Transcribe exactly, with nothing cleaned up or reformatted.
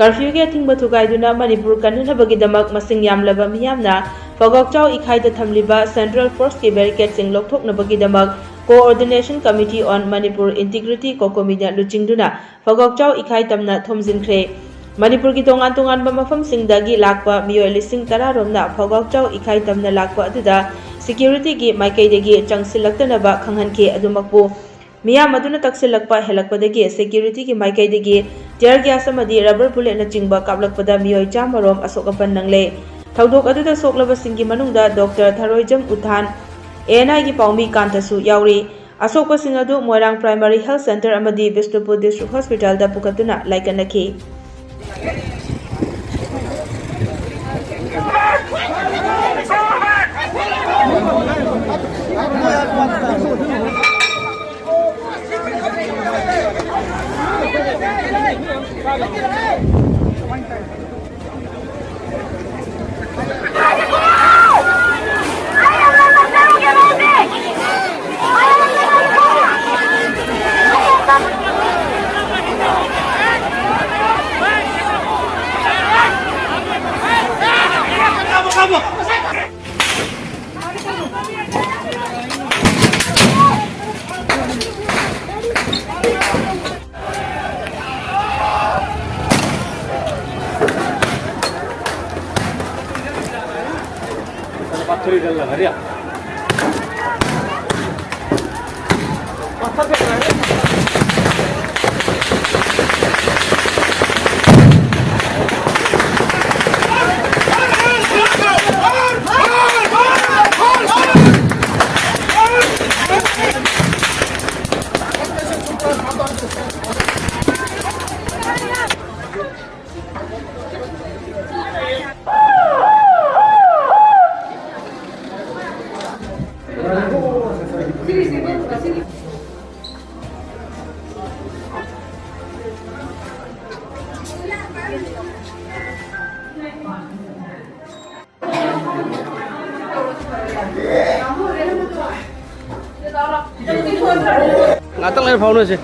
Curfewꯒꯤ ꯑꯊꯤꯡꯕ ꯊꯨꯒꯥꯏꯗꯨꯅ ꯃꯅꯤꯄꯨꯔ ꯀꯟꯅꯅꯕꯒꯤꯗꯃꯛ ꯃꯁꯤꯡ ꯌꯥꯝꯂꯕ ꯃꯤꯌꯥꯝꯅ ꯐꯒꯣꯛꯆꯥꯎ ꯏꯈꯥꯏꯗ ꯊꯝꯂꯤꯕ Central Forceꯀꯤ barricadeꯁꯤꯡ ꯂꯧꯊꯣꯛꯅꯕꯒꯤꯗꯃꯛ Coordination Committee on Manipur Integrity, COCOMIꯅ ꯂꯨꯆꯤꯡꯗꯨꯅ ꯐꯒꯣꯛꯆꯥꯎ ꯏꯈꯥꯏ ꯇꯝꯅ ꯊꯣꯝꯖꯤꯟꯈ꯭ꯔꯦ꯫ ꯃꯅꯤꯄꯨꯔꯒꯤ ꯇꯣꯉꯥꯟ ꯇꯣꯉꯥꯟꯕ ꯃꯐꯝꯁꯤꯡꯗꯒꯤ ꯂꯥꯛꯄ ꯃꯤꯑꯣꯏ ꯂꯤꯁꯤꯡ ꯇꯔꯥ ꯔꯣꯝꯅ ꯐꯒꯣꯛꯆꯥꯎ ꯏꯈꯥꯏ ꯇꯝꯅ ꯂꯥꯛꯄ ꯑꯗꯨꯗ securityꯒꯤ ꯃꯥꯏꯀꯩꯗꯒꯤ ꯆꯪꯁꯤꯜꯂꯛꯇꯅꯕ ꯈꯪꯍꯟꯈꯤ꯫ ꯑꯗꯨꯃꯛꯄꯨ ꯃꯤꯌꯥꯝ ꯑꯗꯨꯅ ꯇꯛꯁꯤꯜꯂꯛꯄ ꯍꯦꯜꯂꯛꯄꯗꯒꯤ securityꯒꯤ ꯃꯥꯏꯀꯩꯗꯒꯤ tear gas ꯑꯃꯗꯤ rubber bulletꯅꯆꯤꯡꯕ ꯀꯥꯞꯂꯛꯄꯗ ꯃꯤꯑꯣꯏ ꯆꯥꯝꯃ ꯔꯣꯝ ꯑꯁꯣꯛ ꯑꯄꯟ ꯅꯪꯂꯦ꯫ ꯊꯧꯗꯣꯛ ꯑꯗꯨꯗ ꯁꯣꯛꯂꯕꯁꯤꯡꯒꯤ ꯃꯅꯨꯡꯗ Doctor ꯊꯔꯣꯏꯖꯝ ꯎꯊꯥꯟ, ANIꯒꯤ ꯄꯥꯎꯃꯤ ꯀꯥꯟꯇꯁꯨ ꯌꯥꯎꯔꯤ꯫ ꯑꯁꯣꯛꯄꯁꯤꯡ ꯑꯗꯨ ꯃꯣꯏꯔꯥꯡ Primary Health Centre ꯑꯃꯗꯤ ꯕꯤꯁꯅꯨꯄꯨꯔ District Hospitalꯗ ꯄꯨꯈꯠꯇꯨꯅ ꯂꯥꯏꯀꯠꯅꯈꯤ꯫ ꯉꯥꯛꯇꯪ ꯂꯩꯔ ꯐꯥꯎꯅꯁꯦ꯫